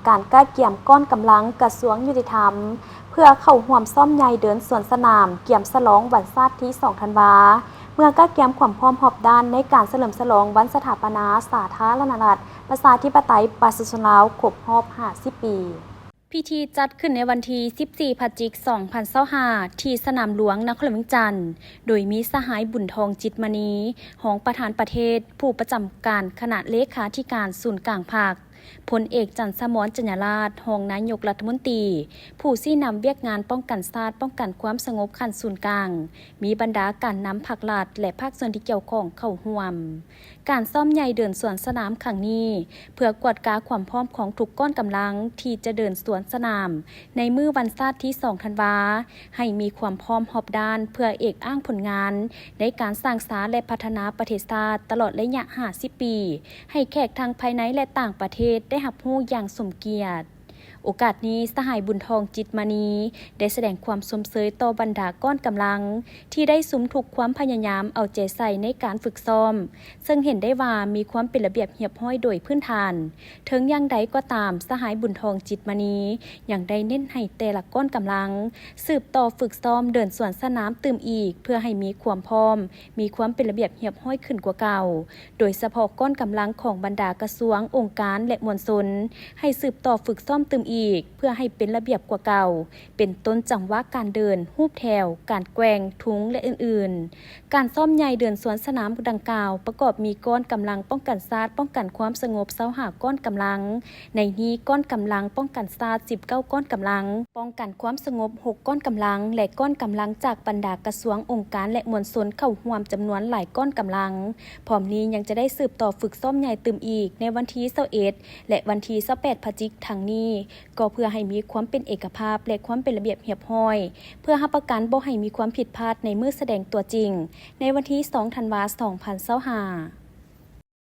ການກະກຽມກ້ອນກຳລັງກະຊວງຍຸຕິທຳ ເພື່ອເຂົ້າຮ່ວມຊ້ອມໃຫຍ່ເດີນສວນສະໜາມ ກຽມສະຫຼອງວັນຊາດທີສອງທັນວາ ເມື່ອກະກຽມຄວາມພ້ອມຮອບດ້ານໃນການສະເຫຼີມສະຫຼອງວັນສະຖາປະນາສາທາລະນະລັດ ປະຊາທິປະໄຕ ປະຊາຊົນລາວ ຄົບຮອບຫ້າສິບປີ. ພິທີຈັດຂຶ້ນໃນວັນທີສິບສີ່ ພະຈິກ ສອງພັນຊາວຫ້າ ທີ່ສະໜາມຫຼວງນະຄອນຫຼວງວຽງຈັນ, ໂດຍມີສະຫາຍ ບຸນທອງ ຈິດມະນີ ຮອງປະທານປະເທດ, ຜູ້ປະຈຳການຄະນະເລຂາທິການສູນກາງພັກ, ພົນເອກ ຈັນສະໝອນ ຈັນຍາລາດ ຮອງນາຍົກລັດຖະມົນຕີ, ຜູ້ຊີ້ນຳວຽກງານປ້ອງກັນຊາດ, ປ້ອງກັນຄວາມສະຫງົບຂັ້ນສູນກາງ, ມີບັນດາການນຳພັກລັດ ແລະ ພາກສ່ວນທີ່ກ່ຽວຂ້ອງເຂົ້າຮ່ວມ. ການຊ້ອມໃຫຍ່ເດີນສວນສະໜາມຄັ້ງນີ້ ເພື່ອກວດກາຄວາມພ້ອມຂອງທຸກກ້ອນກຳລັງທີ່ຈະເດີນສວນສະໜາມໃນມື້ວັນຊາດທີສອງທັນວາ ໃຫ້ມີຄວາມພ້ອມຮອບດ້ານ ເພື່ອເອກອ້າງຜົນງານໃນການສ້າງສາ ແລະ ພັດທະນາປະເທດຊາດຕະຫຼອດໄລຍະຫ້າສິບປີ ໃຫ້ແຂກທັງພາຍໃນ ແລະ ຕ່າງປະເທດໄດ້ຮັບຮູ້ຢ່າງສົມກຽດ. ໂອກາດນີ້ ສະຫາຍ ບຸນທອງ ຈິດມະນີ ໄດ້ສະແດງຄວາມຊົມເຊີຍຕໍ່ບັນດາກ້ອນກຳລັງ ທີ່ໄດ້ສຸມທຸກຄວາມພະຍາຍາມເອົາໃຈໃສ່ໃນການຝຶກຊ້ອມ, ເຊິ່ງເຫັນໄດ້ວ່າມີຄວາມເປັນລະບຽບຮຽບຮ້ອຍໂດຍພື້ນຖານ. ເຖິງຢ່າງໃດກໍຕາມ, ສະຫາຍ ບຸນທອງ ຈິດມະນີ ຍັງໄດ້ເນັ້ນໃຫ້ແຕ່ລະກ້ອນກຳລັງ ສືບຕໍ່ຝຶກຊ້ອມເດີນສວນສະໜາມຕື່ມອີກ ເພື່ອໃຫ້ມີຄວາມພ້ອມ, ມີຄວາມເປັນລະບຽບຮຽບຮ້ອຍຂຶ້ນກວ່າເກົ່າ. ໂດຍສະເພາະກ້ອນກຳລັງຂອງບັນດາກະຊວງ, ອົງການ ແລະ ມວນຊົນ ໃຫ້ສືບຕໍ່ຝຶກຊ້ອມຕື່ມອີກ ເພື່ອໃຫ້ເປັນລະບຽບກວ່າເກົ່າ, ເປັນຕົ້ນຈັງຫວະການເດີນ, ຮູບແຖວ, ການແກວ່ງທຸງ ແລະ ອື່ນໆ. ການຊ້ອມໃຫຍ່ເດີນສວນສະໜາມດັ່ງກ່າວ ປະກອບມີກ້ອນກຳລັງປ້ອງກັນຊາດ, ປ້ອງກັນຄວາມສະຫງົບ ຊາວຫ້າ ກ້ອນກຳລັງ, ໃນນີ້ກ້ອນກຳລັງປ້ອງກັນຊາດ ສິບເກົ້າ ກ້ອນກຳລັງ, ປ້ອງກັນຄວາມສະຫງົບ ຫົກ ກ້ອນກຳລັງ ແລະ ກ້ອນກຳລັງຈາກບັນດາກະຊວງ, ອົງການ ແລະ ມວນຊົນເຂົ້າຮ່ວມຈຳນວນຫຼາຍກ້ອນກຳລັງ. ພ້ອມນີ້ຍັງຈະໄດ້ສືບຕໍ່ຝຶກຊ້ອມໃຫຍ່ຕື່ມອີກໃນວັນທີຊາວເອັດ ແລະ ວັນທີຊາວແປດ ພະຈິກ ທັງນີ້ ກໍເພື່ອໃຫ້ມີຄວາມເປັນເອກະພາບ ແລະ ຄວາມເປັນລະບຽບຮຽບຮ້ອຍ, ເພື່ອຮັບປະກັນບໍ່ໃຫ້ມີຄວາມຜິດພາດໃນມື້ສະແດງຕົວຈິງ ໃນວັນທີສອງ ທັນວາ ສອງພັນຊາວຫ້າ.